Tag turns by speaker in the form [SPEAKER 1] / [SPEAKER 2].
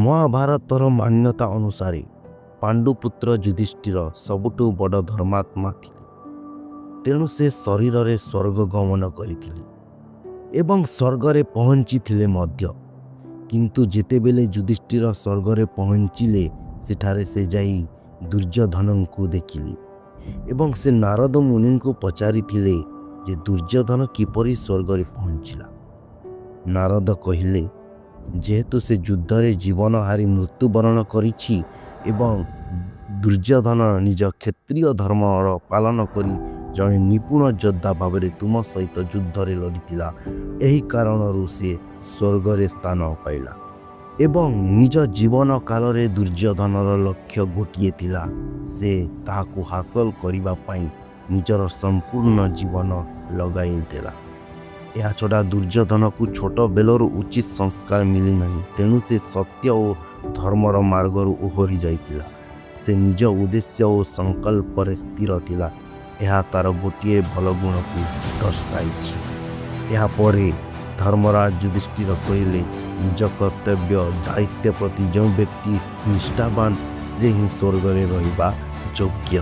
[SPEAKER 1] ମହାଭାରତର ମାନ୍ୟତା ଅନୁସାରେ ପାଣ୍ଡୁପୁତ୍ର ଯୁଧିଷ୍ଠିର ସବୁଠୁ ବଡ଼ ଧର୍ମାତ୍ମା ଥିଲେ। ତେଣୁ ସେ ଶରୀରରେ ସ୍ୱର୍ଗ ଗମନ କରିଥିଲେ ଏବଂ ସ୍ୱର୍ଗରେ ପହଞ୍ଚିଥିଲେ ମଧ୍ୟ। କିନ୍ତୁ ଯେତେବେଳେ ଯୁଧିଷ୍ଠିର ସ୍ୱର୍ଗରେ ପହଞ୍ଚିଲେ, ସେଠାରେ ସେ ଯାଇ ଦୁର୍ଯ୍ୟୋଧନଙ୍କୁ ଦେଖିଲେ ଏବଂ ସେ ନାରଦ ମୁନିଙ୍କୁ ପଚାରିଥିଲେ ଯେ ଦୁର୍ଯ୍ୟୋଧନ କିପରି ସ୍ୱର୍ଗରେ ପହଞ୍ଚିଲା। ନାରଦ କହିଲେ, ଯେହେତୁ ସେ ଯୁଦ୍ଧରେ ଜୀବନ ହାରି ମୃତ୍ୟୁବରଣ କରିଛି ଏବଂ ଦୁର୍ଯ୍ୟୋଧନ ନିଜ କ୍ଷତ୍ରିୟ ଧର୍ମର ପାଳନ କରି ଜଣେ ନିପୁଣ ଯୋଦ୍ଧା ଭାବରେ ତୁମ ସହିତ ଯୁଦ୍ଧରେ ଲଢ଼ିଥିଲା, ଏହି କାରଣରୁ ସେ ସ୍ୱର୍ଗରେ ସ୍ଥାନ ପାଇଲା। ଏବଂ ନିଜ ଜୀବନ କାଳରେ ଦୁର୍ଯ୍ୟୋଧନର ଲକ୍ଷ୍ୟ ଗୋଟିଏ ଥିଲା। ସେ ତାହାକୁ ହାସଲ କରିବା ପାଇଁ ନିଜର ସମ୍ପୂର୍ଣ୍ଣ ଜୀବନ ଲଗାଇ ଦେଲା। ଏହାଛଡ଼ା ଦୁର୍ଯ୍ୟୋଧନକୁ ଛୋଟ ବେଳରୁ ଉଚିତ ସଂସ୍କାର ମିଳିନାହିଁ, ତେଣୁ ସେ ସତ୍ୟ ଓ ଧର୍ମର ମାର୍ଗରୁ ଓହରି ଯାଇଥିଲା। ସେ ନିଜ ଉଦ୍ଦେଶ୍ୟ ଓ ସଂକଳ୍ପରେ ସ୍ଥିର ଥିଲା। ଏହା ତାର ଗୋଟିଏ ଭଲ ଗୁଣକୁ ଦର୍ଶାଇଛି। ଏହାପରେ ଧର୍ମରାଜ ଯୁଧିଷ୍ଠିର କହିଲେ, ନିଜ କର୍ତ୍ତବ୍ୟ ଦାୟିତ୍ୱ ପ୍ରତି ଯେଉଁ ବ୍ୟକ୍ତି ନିଷ୍ଠାବାନ, ସେ ହିଁ ସ୍ୱର୍ଗରେ ରହିବା ଯୋଗ୍ୟ।